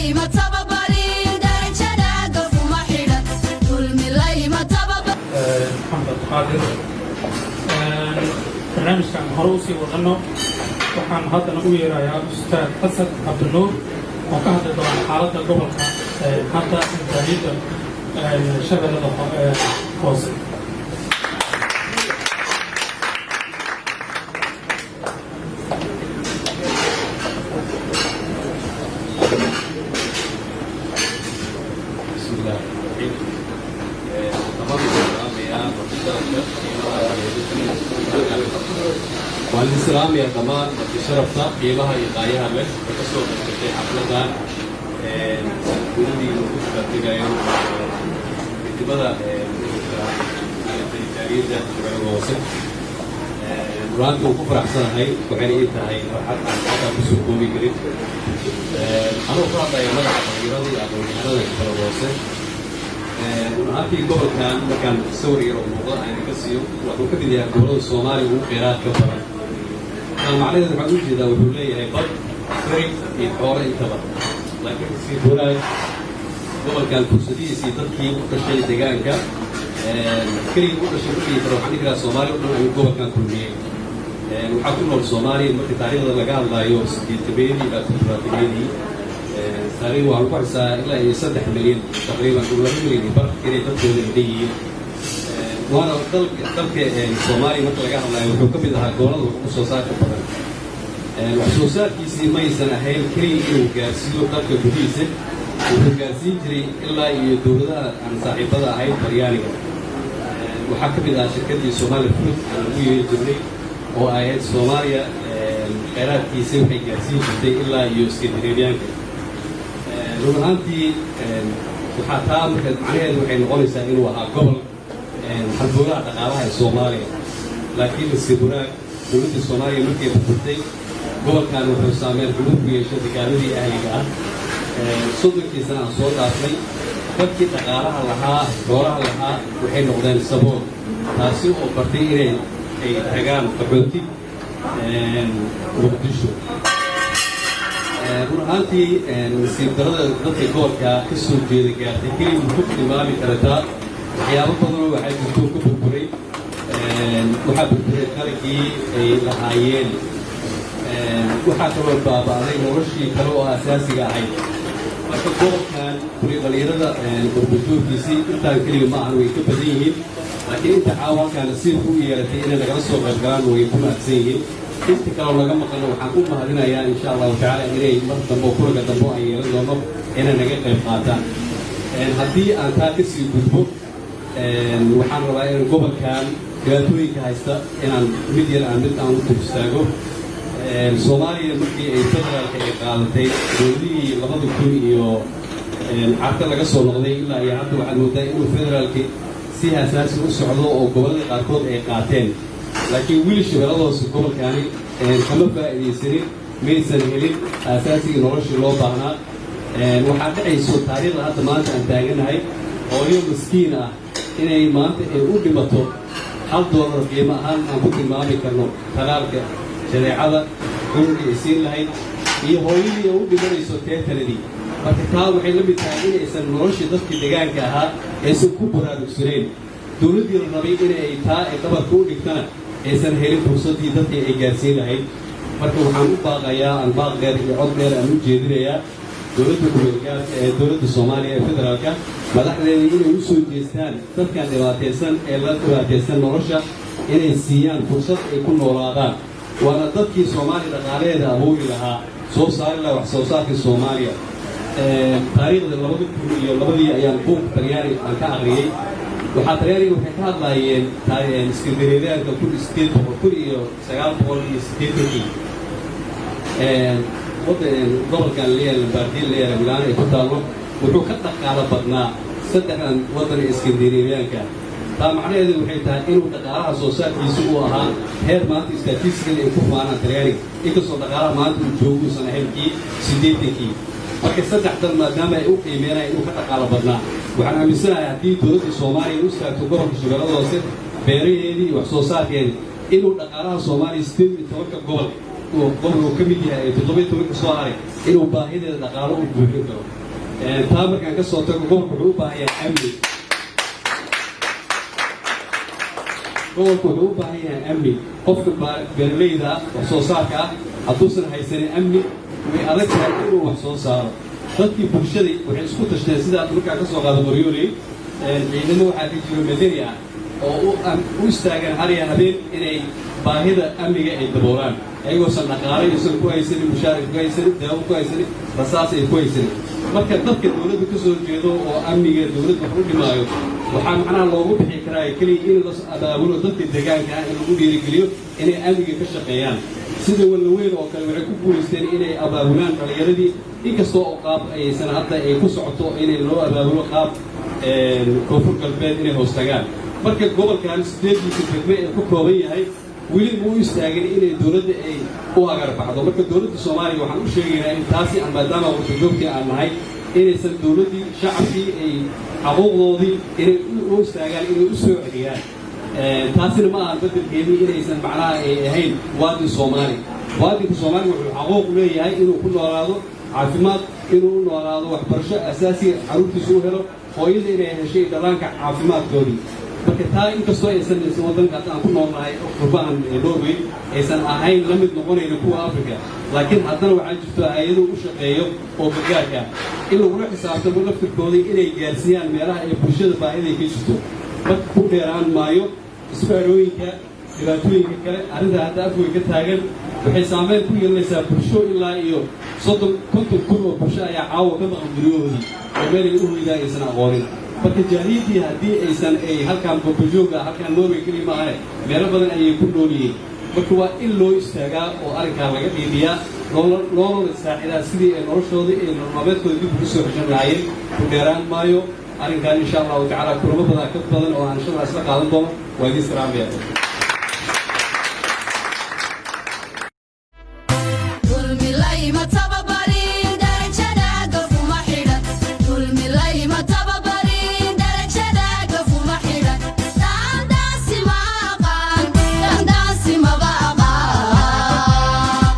Layma tababarin, darajada gafuma xidhan, dulmi layma tababarin. Maxamed Cabdiqaadir, barnaamijkan hore usii wadano. Waxaan haddana u yeerayaa Ustaad Xasan Cabdinuur oo ka hadli doona xaaladda gobolka hadda, jaaliyadda Shabeellada Hoose. بسم الله الرحمن الرحيم. Waan idin salaamayaa dhammaan marti sharafta qiimaha iyo qaayaha leh ee ka soo qaybgashay xafladan guradii lagu dabaaldhegayo midnimada ururka jaaliyadda Shabeellada Hoose. Runtii waan ku faraxsanahay, waxayna ii tahay farxad aan xataa kusoo koobi karin, anuu ku hadlaya magaca dhalinyarada iyo aqoon-yahanada Shabeellada Hoose. Run ahaantii, gobolkan markaan sawir yar oo muuqda aan idinka siiyo, wuxuu ka mid yahay gobollada Soomaaliya ugu kheyraadka badan. Macnaheedu waxaan u jeedaa, wuxuu leeyahay bad, beri iyo xoolo intaba. Laakiin sii wanaag, gobolkan fursadihiisii dadkii u dhashay deegaanka keligii u dhashay ma dhihi karo. Waxaan dhihi karaa Soomaaliya o dhan ayuu gobolkan kulmiyey. Waxaa ku nool Soomaaliya, markii taariikhda laga hadlaayo, 80-meeyadii ilaa 70-meeyadii, taariikh waxaa lagu xisaa ilaa iyo 3 milyan taqriiban, 2.5 milyan inay dadkooda ay leeyihiin. Waana dalka Soomaaliya marka laga hadlayo, wuxuu ka mid ahaa gobollada wax u soo saarka badan. Wax soo saarkiisii maysan ahayn keliya inuu gaarsiiyo dalka gudihiisa, wuxuu gaarsiin jiray ilaa iyo dowladaha aan saaxiibada ahayn, Talyaaniga. Waxaa ka mid ahaa shirkaddii Somali Fruit aan ugu yeeri jirnay, oo ahayd Soomaaliya kheyraadkiisa waxay gaarsiin jirtay ilaa iyo Skandinaviyaanka. Run ahaantii, waxaa taa marka macnaheedu waxay noqonaysaa inuu ahaa gobol halbowlaha dhaqaalaha ee Soomaaliya. Laakiin nasiib wanaag, dowladda Soomaaliya markay burburtay, gobolkan wuxuu saameyn xumo ku yeeshay dagaaladii ahliga ah. 30-kii sana aan soo dhaafnay, dadkii dhaqaalaha lahaa, xoolaha lahaa, waxay noqdeen sabool, taasi oo bartay inay ay tagaan qaxooti Muqdisho. Run ahaantii, nasiib darada dadka gobolka ka soo jeeda gaartay keliya ku tilmaami kartaa waxyaabo badanoo waxaa jirto ka burburay. Waxaa burburay qalagii ay lahaayeen, waxaa kaloo baaba'day noloshii kale oo asaasiga ahayd. Marka gobolkan kuli dhalinyarada qurbajoogkiisii intaan keliya ma ahan, way ka badan yihiin. Laakiin inta caawa halkaa nasiibku u yeelatay inay nagala soo qayb galaan, way ku mahadsan yihiin. Inta kaloo naga maqano, waxaan u mahadinayaa, insha Allahu tacaala, inay mar dambe, kulanka dambe aan yeelan doono, inay naga qayb qaataan. Haddii aan taa ka sii gudbo, waxaan rabaa inaan gobolkan dhibaatooyinka haysta inaan mid yar aan mid aan u dul istaago. Soomaaliya markii ay federaalka ay qaadatay, dowladihii 2000 iyo Carta laga soo noqday ilaa iyo hadda, waxaad moodaa inuu federaalki si asaasi u socdo oo gobollada qaarkood ay qaateen. Laakiin wili Shabeellada Hoose gobolkaani kama faa'iidaysanin, maysan helin aasaasigii noloshii loo baahnaa. Waxaa dhacayso taariikhda hadda maanta aan taaganahay, hooyo maskiin ah inay maanta ay u dhimato $1 qiimo ahaan aan ku tilmaami karno talaalka jadeecada cunuga ay siin lahayd, iyo hooyadii ay u dhimanayso teetanadii. Marka taa waxay la mid tahay inaysan noloshii dadkii deegaanka ahaa aysan ku baraarugsanayn. Dowladdii la rabay inay taa ay dhabarka u dhigtana aysan helin fursaddii dadkii ay gaarsiin lahayd. Marka waxaan u baaqayaa, aan baaq dheer iyo cod dheer aan u jeedinayaa dowladda kumeelgaarka ee dowladda Soomaaliya ee federaalka, madaxdeeda, inay u soo jeestaan dadkan dhibaataysan ee la dhibaataysan nolosha, inay siiyaan fursad ay ku noolaadaan. Waana dadkii Soomaaliya dhaqaalaheeda abuuri lahaa, soo saari lahaa wax soo saarkii Soomaaliya. Taariikhda 2002-dii ayaan buug Talyaani aan ka aqriyey. Waxaa Talyaaniga waxay ka hadlaayeen Iskandinaviyaanka 1800, 1980-kii, gobolkan leeyahay Lombardiya leeyahay, Milaano ay ku taallo, wuxuu ka dhaqaalo badnaa saddexdan waddan ee Iskandinaviyaanka. Taa macnaheedu waxay tahay inuu dhaqaalaha soo saarkiisa uu ahaa heer maanta statistical ay ku faanaan Talyaaniga, inkastoo dhaqaalaha maanta uu joogo uusan ahayn kii 80-kii. Marka saddex dal maadaama ay u qiimeenayaan inuu ka dhaqaalo badnaa, waxaan aaminsanahay haddii dowladda Soomaaliya u istaagto gobolka Shabeellada Hoose, beeraheedii iyo wax soo saarkeedii, inuu dhaqaalaha Soomaaliya 18-ka gobol uu gobolku ka mid yahay ee 17-ka soo haray inuu baahideeda dhaqaalo u buuxin karo. Taa markaan ka soo tago, gobolku wuxuu u baahan yahay amni. Gobolku wuxuu u baahan yahay amni. Qofka beeralayda ah, wax soo saarka ah, hadduusan haysanin amni, way adag tahay inuu wax soo saaro. Dadkii bulshadii waxay isku tashteen, sidaad markaa ka soo qaado Qoryooley, ciidamo waxaa ka jiro madani ah oo u istaagan har iyo habeen inay baahida amniga ay daboolaan, ayagoosan dhaqaale aysan ku haysanin, mushaar ay ku haysanin, daawo ku haysanin, rasaas ay ku haysanin. Marka dadka dowladda ka soo jeedo oo amniga dowladda wax u dhimaayo, waxaa macnaha loogu bixi karaa keliya in la abaabulo dadka deegaanka ah, in lagu dhiirigeliyo inay amniga ka shaqeeyaan. Sida Wallaweyn oo kale, waxay ku guulaysteen inay abaabulaan dhallinyaradii, inkastoo oo qaab aysan hadda ay ku socoto inay loo abaabulo qaab Koonfur Galbeed inay hoos tagaan. Marka gobolkan sideediisa degme ee ku kooban yahay weli ma u istaagin inay dowladda ay u agarbaxdo. Marka dowladda Soomaaliya waxaan u sheegaynaa in taasi, maadaama qurbajoogtii aan nahay, inaysan dowladdii shacabkii ay xaquuqdoodii inay u istaagaan, inay u soo celiyaan. Taasina ma aha bedelkeedii inaysan macnaha ay ahayn muwaadin Soomaali. Muwaadinka Soomaaliga wuxuu xaquuq leeyahay inuu ku noolaado caafimaad, inuu u noolaado waxbarasho asaasiga carruurtiisa u helo, hooyada inay heshay dhallaanka caafimaadkoodii. Marka taa inkastoo aysan waddanka hadda aan ku noolnahay, qurbahan Norway, aysan ahayn la mid noqonayna kuwa Africa, laakiin haddana waxaa jirto hay-ado u shaqeeyo oo gargaarka ah in lagula xisaabtamo laftirkooda inay gaarsiiyaan meelaha ay bulshada baahiday ka jirto. Marka ku dheeraan maayo isbaarooyinka, dhibaatooyinka kale. Arrinta hadda Afwey ka taagan waxay saameyn ku yeelanaysaa bulsho ilaa iyo 30 50 kun oo bulsho ayaa caawa ka maqan guryahoodii oo meel ay u hoydaan aysan aqoonin. Marka jaaliyaddii haddii aysan ay halkaan qurba-joogga, halkaan Norway keliya maahe, meelo badan ayay ku nool yihiin. Marka waa in loo istaagaa oo arrinkaa laga dhiibiyaa, loolana saaxidaa sidii ay noloshooda iyo nolol maalmeedkooda dib ugu soo xeshan lahaayeen. Ku dheeraan maayo arrinkan, insha Allahu tacaala kulamo badan ka badan oo aan insha Allah isla qaadan doono. Waa idiin salaamaya. Dulmi layma tababarin, darajada gafuma xidhan. Dulmi layma tababarin, darajada gafuma xidhan. Daandaansi ma aqaan, daandaansi maba aqaan.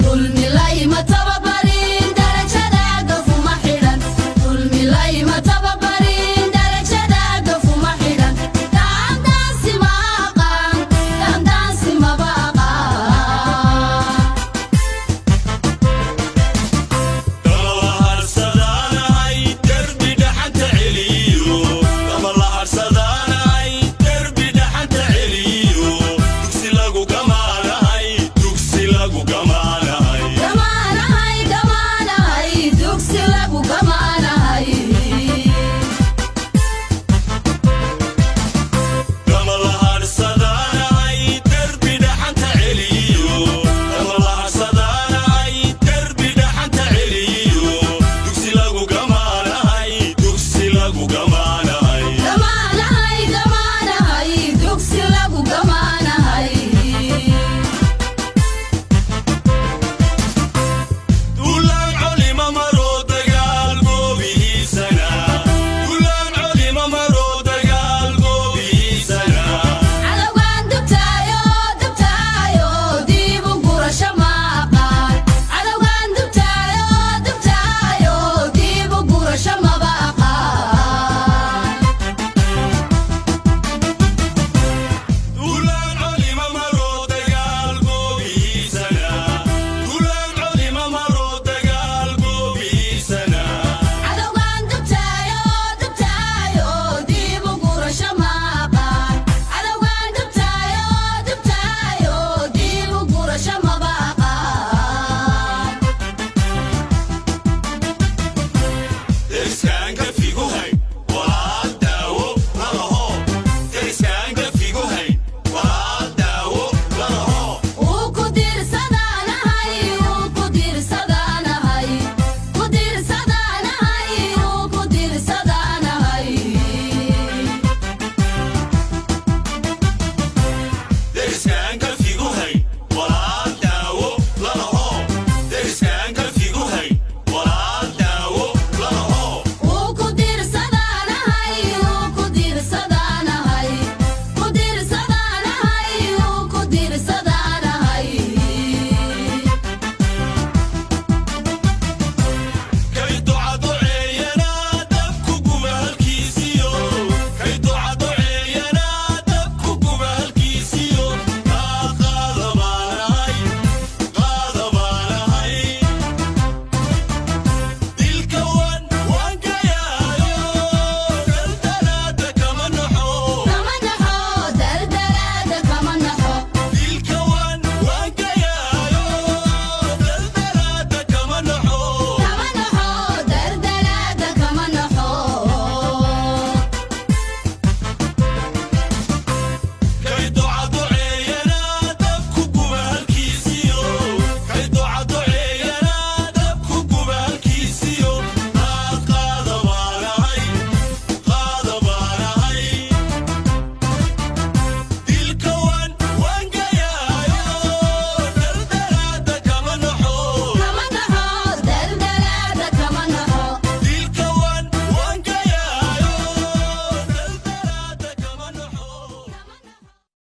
Dulmi layma tababarin, darajada gafuma xidhan. Dulmi layma tababarin, darajada gafuma xidhan. Daandaansi ma aqaan, daandaansi maba aqaan. Dama la harsadaanahay derbi dhaxanta celiyo. Dama la harsadaanahay derbi dhaxanta celiyo. Dugsi lagu gamaanahay, dugsi lagu gamaanahay.